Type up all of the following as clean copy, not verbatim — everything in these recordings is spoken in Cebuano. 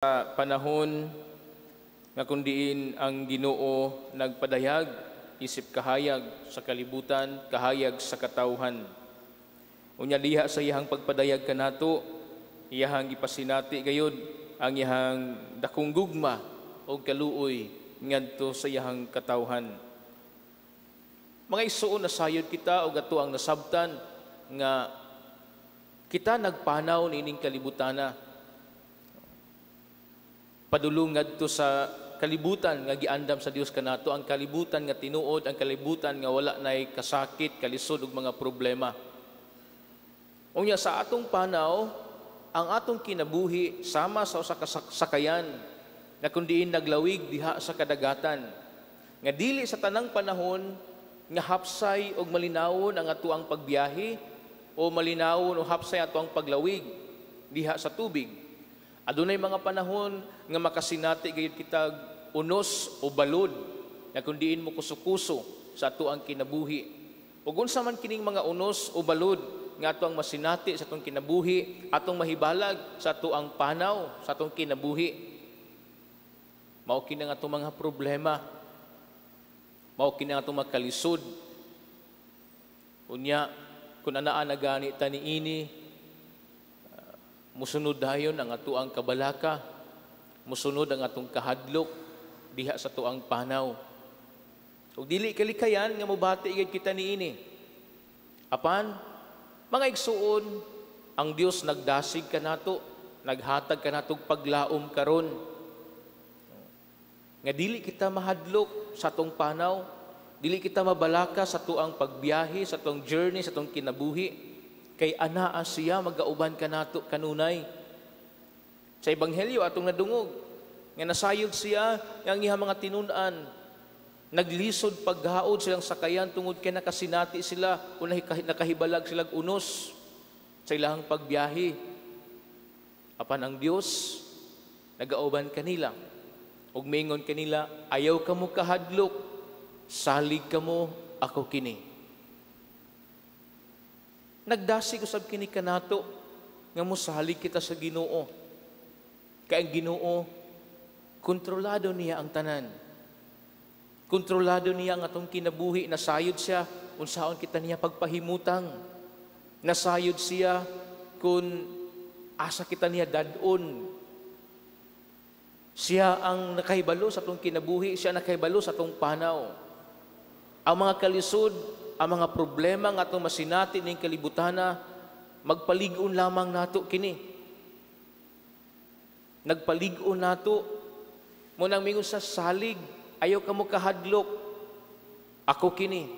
Sa panahon nga kung diin ang Ginoo nagpadayag isip kahayag sa kalibutan, kahayag sa katawhan. Unya diha sa iyahang pagpadayag kanato, iyahang gipasinati gayud ang iyahang dakong gugma o kaluoy ngadto sa iyahang katawhan. Mga igsuon, nasayod kita og ato ang nasabtan nga kita nagpanaw niining kalibutana padulong ngadto sa kalibutan nga giandam sa Dios kanato, ang kalibutan nga tinuod, ang kalibutan nga wala nay kasakit, kalisod ug mga problema. Unya sa atong panaw, ang atong kinabuhi sama sa usa ka sakayan na kun diin naglawig diha sa kadagatan, nga dili sa tanang panahon nga hapsay og malinawon ang atoang pagbiyahe o malinawon o hapsay ato ang paglawig diha sa tubig. Adunay mga panahon nga makasinati gayud kita unos o balod na kun diin mo kuso-kuso sa ato ang kinabuhi. Ug unsa man kining mga unos o balod nga ato ang masinati sa atong kinabuhi, atong mahibalag sa ato ang panaw sa atong kinabuhi? Mao kini ang atong mga problema. Mao kini ang atong mga kalisod. Unya kung anaa na gani ta niini, musunod dayon ang atoang kabalaka, musunod ang atong kahadlok diha sa tuang panaw. Ug dili kalikayan nga mobati gid kita niini. Apan, mga igsuon, ang Dios nagdasig kanato, naghatag kanatog paglaom karon nga dili kita mahadlok sa atong panaw, dili kita mabalaka sa tuang pagbiyahe, sa atong journey, sa atong kinabuhi, kay anaa siya, magauban kanato kanunay. Sa Ebanghelyo atong nadungog nga nasayod siya nga ang iyang mga tinun-an naglisod paghaod silang sakayan tungod kay nakasinati sila o nakahibalag silang unos sa ilang pagbiyahe. Apan ang Dios nagauban kanila ug mingon kanila, "Ayaw kamo kahadlok, salig kamo, ako kini." Nagdasig usab kini kanato nga mosalig kita sa Ginoo. Kay ang Ginoo, kontrolado niya ang tanan. Kontrolado niya ang atong kinabuhi, nasayod siya unsaon kita niya pagpahimutang. Nasayod siya kung asa kita niya dad-on. Siya ang nakahibalo sa atong kinabuhi, siya ang nakahibalo sa atong panaw. Ang mga kalisod, ang mga problema nga atong masinati ning kalibutana, magpalig-on lamang nato kini. Nagpalig-on nato mo nang mingon sa salig, "Ayaw kamo kahadlok, ako kini."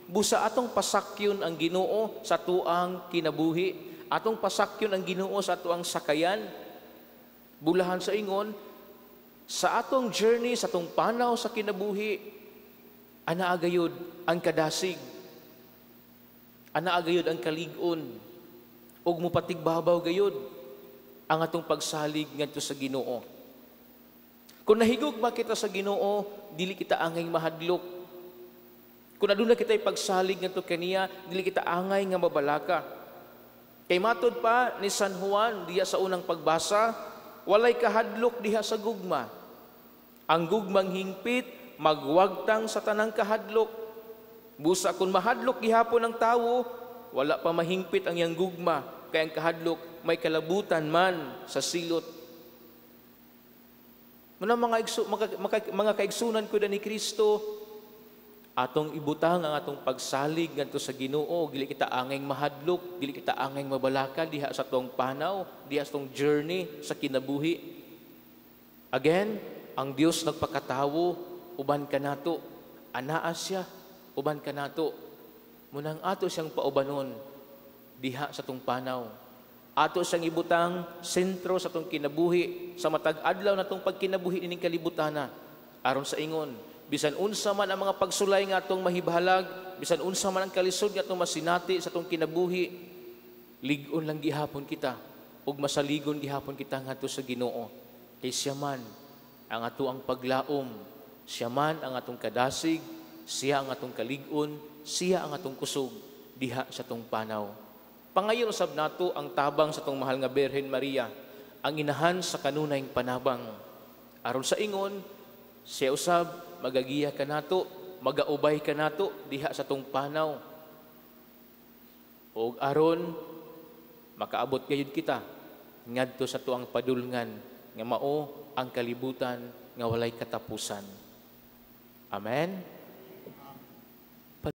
Busa atong pasakyon ang Ginoo sa tuang kinabuhi, atong pasakyon ang Ginoo sa tuang sakayan. Bulahan sa ingon, sa atong journey, sa atong panaw sa kinabuhi, anaa gayud ang kadasig, anaa gayud ang kalig-on, ug mupatigbabaw gayud ang atong pagsalig ngadto sa Ginoo. Kung nahigugma kita sa Ginoo, dili kita angay mahadlok. Kung aduna kita pagsalig ngadto kaniya, dili kita angay nga mabalaka. Kay matod pa ni San Juan diha sa unang pagbasa, walay kahadlok diha sa gugma. Ang gugmang hingpit magwagtang sa tanang kahadlok. Busa kung mahadlok gihapon ang tawo, wala pa mahingpit ang iyang gugma, kay ang kahadlok may kalabutan man sa silot. Muna mga kaigsunan ko ni Kristo, atong ibutang ang atong pagsalig ngadto sa Ginoo, dili kita angay mahadlok, dili kita angay mabalaka diha sa atong panaw, diha sa atong journey sa kinabuhi. Again, ang Dios nagpakatawo uban kanato, anaa siya uban kanato. Munang ato siyang paubanon diha sa atong panaw. Ato siyang ibutang sentro sa atong kinabuhi, sa matag adlaw natong pagkinabuhi nining kalibutana. Aron sa ingon, bisan unsa man ang mga pagsulay nga atong mahibalag, bisan unsa man ang kalisod nga atong masinati sa atong kinabuhi, lig-on lang gihapon kita ug masaligon gihapon kita ngadto sa Ginoo. Kay siya man ang ato ang paglaom, siya man ang atong kadasig, siya ang atong kalig-on, siya ang atong kusog diha sa atong panaw. Pangayon usab nato ang tabang sa atong mahal nga Birhen Maria. Ang Inahan sa kanunayng panabang. Aron sa ingon, siya usab magagiya kanato, magaubay kanato diha sa atong panaw. Og aron makaabot gayud kita ngadto sa atuang padulngan nga mao ang kalibutan nga walay katapusan. Amen.